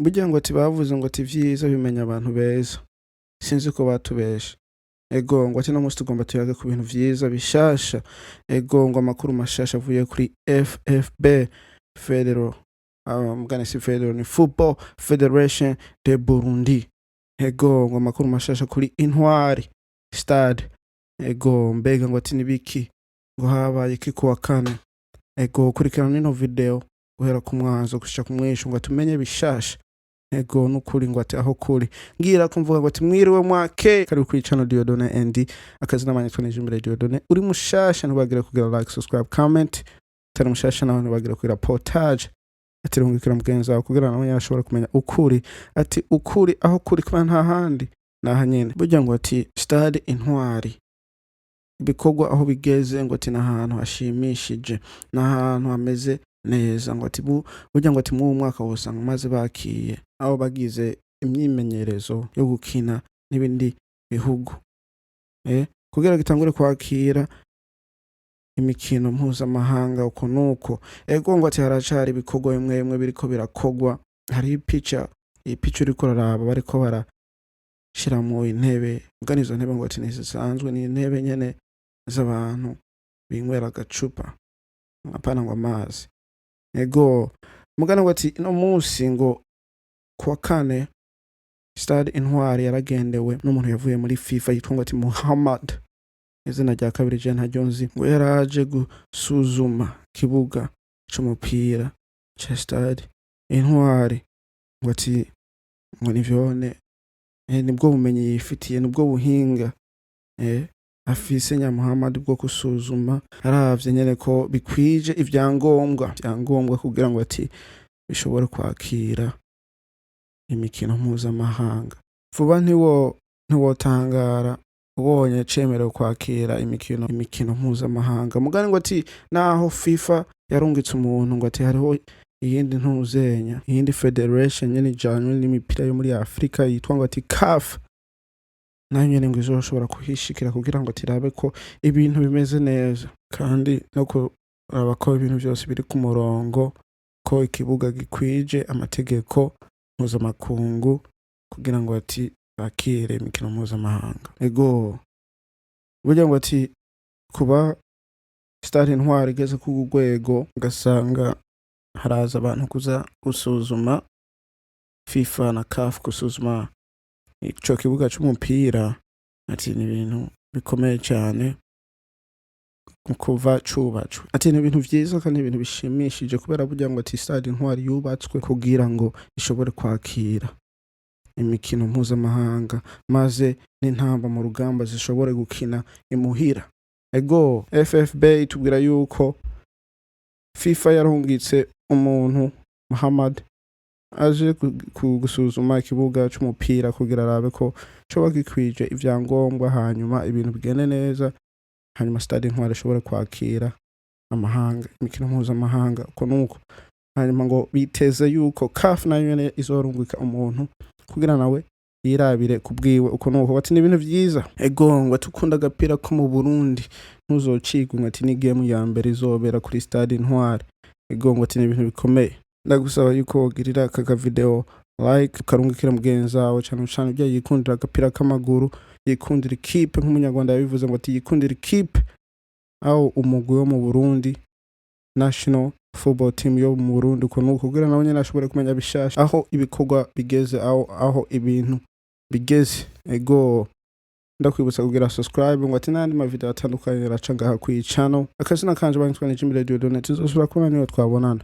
Burya ngo ati bavuze ngo ati vyiza bimenya abantu beza, sinzi ko batubeshe. Ego, ngo ati no musi tugomba tuyage ku bintu vyiza bishasha. Ego, ngo amakuru mashasha avuye kuri FFB, Federal, mugane si Federal, ni Football Federation de Burundi. Ego, ngo amakuru mashasha kuri Intwari Stade. Ego, mbega ngo ati nibiki, ngo habaye iki kuwa kane? Ego, kurikirana ino video guhera ku mwanzo gushika ku mwisho ngo tumenye bishasha. Ego, nukuri ngo ati aho kuri ngira ko mvuga ngo ati mwiriwe mwake, kari kuri channel Dieudonne ND, akazina manyitwa Nijimbere Dieudonne. Uri mushasha ntibagire kugira like, subscribe, comment. Utari mushasha nawe ntibagire kugira partage, ati rungikira mugenzi wawe kugira nawe ashobora kumenya ukuri, ati ukuri aho kuri kuba nta handi naha nyene. Burya ngo ati Stade Intwari ibikorwa aho bigeze, ngo ati n'ahantu hashimishije, n'ahantu hameze neza. Ngo ati burya ngo ati mw'uwo mwaka wosanga maze bakiye aho bagize imyimenyerezo yo gukina n'ibindi bihugu, kugira gitangure kwakira imikino mpuzamahanga uko nuko. Ego, ngo ati haracari ibikorwa bimwe bimwe biriko birakogwa. Hariho ipica, iyi pica uriko uraraba, bariko barashiramwo intebe. Mugani izo ntebe ngo ati ntizisanzwe, ni intebe nyene z'abantu binywera agacupa, apana ngo amazi. Ego, mugani ngo ati ino munsi ngo kuwa kane Stade Intwari yaragendewe n'umuntu yavuye muri FIFA yitwa ngo ati Muhammad, izina rya kabiri je ntaryo nzi. Ngo yaraje gusuzuma kibuga c'umupira ca Stade Intwari, ngo ati ngo nivyone, nibwo bumenyi yifitiye, nibwo buhinga afise Nyamuhamadi bwo gusuzuma, aravye nyene ko bikwije ivyangombwa kugira ngo ati bishobore kwakira imikino mpuzamahanga vuba. Ntiwotangara ubonye cemerewe kwakira imikino mpuzamahanga. Mugani ngo ati naho FIFA yarungitse umuntu, ngo ati hariho iyindi ntuzenya, iyindi federation nyene ijanywe n'imipira yo muri Afrika yitwa ngo ati CAF, nayo nyene ngo izoshobora kuhishikira kugira ngo tirabe ko ibintu bimeze neza, kandi no kuraba ko ibintu vyose biri ku murongo, ko ikibuga gikwije amategeko mpuzamakungu kugira ngo ati bakire imikino mpuzamahanga. Ego, burya ngo ati kuba Stade Intwari igeze ku rwego ugasanga haraza abantu kuza gusuzuma, FIFA na CAF gusuzuma ico kibuga c'umupira, ati ni ibintu bikomeye cyane kuva cubatswe. Ati ni ibintu vyiza kandi ibintu bishimishije, kubera burya ngo ati Stade Intwari yubatswe kugira ngo ishobore kwakira imikino mpuzamahanga, maze n'intamba mu rugamba zishobore gukina imuhira. Ego, FFB itubwira yuko FIFA yarungitse umuntu Muhammad aje gusuzuma ikibuga c'umupira kugira arabe ko coba gikwije ivyangombwa, hanyuma ibintu bigende neza, hanyuma Stade Intwari ishobore kwakira amahanga, imikino mpuzamahanga uko nuko. Hanyuma ngo biteze yuko CAF nayo nyene izorungika umuntu kugira nawe yirabire kubwiwe uko nuko. Bati ni ibintu vyiza. Ego, ngo tukunda agapira ko mu Burundi, ntuzocigwe, ngo ati ni game ya mbere izobera kuri Stade Intwari. Ego, ngo ati ni ibintu bikomeye. Ndagusaba yuko wogirira aka video like, ukarungikira mugenzi wawe, cane cane ibyo yikundira agapira k'amaguru, yikundira ikipe, nk'umunyarwanda yabivuze ngo ati yikundira ikipe aho umugwi wo mu Burundi, national football team yo mu Burundi, uko nuko, kugira nawe nyene ashobore kumenya bishasha aho ibikorwa bigeze, aho ibintu bigeze. Ego, ndakwibutsa kugira subscribe, ngo ati n'andi mavideo atandukanye araca ngaha kuri channel. Akazina kanje banyitwa ni Jimmy Radio Donate. Tuzosubira kubona niyo twabonana.